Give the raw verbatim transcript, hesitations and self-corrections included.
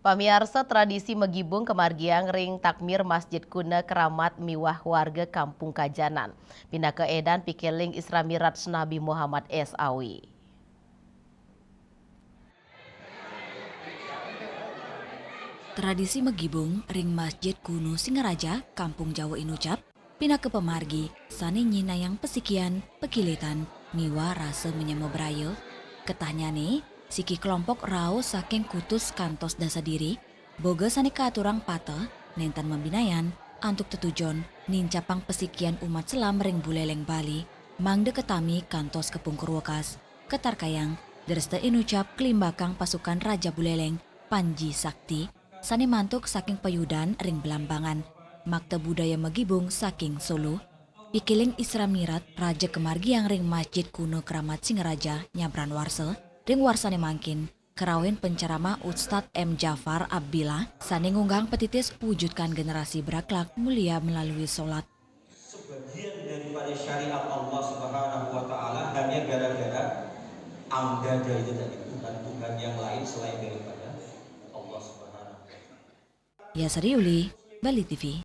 Pamiarsa, tradisi magibung kamargiang ring takmir Masjid Kuna Keramat miwah warga Kampung Kajanan. Pinaka edan pikiling Isra Miraj Nabi Muhammad S A W. Tradisi magibung ring Masjid Kuno Singaraja, Kampung Jawa Inucap, pinaka pamargi sane nyinayang pasikian, pakilitan, miwah rasa manyama braya. Ketahnyane, siki kelompok rauh saking kutus kantos dasa diri, boga sane katurang pateh nenten mabinayan antuk tetujon nincapang pasikian umat selam ring Buleleng Bali, mangda katami kantos ka Pungkur Wekas, katarkayang dresta inucap kalimbakang pasukan Raja Buleleng, Panji Sakti, sane mantuk saking Payudan ring Blambangan, makta budaya magibung saking Solo, pikiling Isra Miraj raja kamargiang ring Masjid Kuno Keramat Singaraja nyabran warsa, ring warsane mangkin, karauhin penceramah Ustad M Jafar Abdillah, sane ngunggahang petitis wujudkan generasi berakhlak mulia melalui solat. Sebagian daripada syariat Allah Subhanahu wa Ta'ala hanya gara-gara Amdada itu tadi, bukan Tuhan yang lain selain daripada Allah Subhanahu wa Ta'ala. Yasari Uli, Bali T V.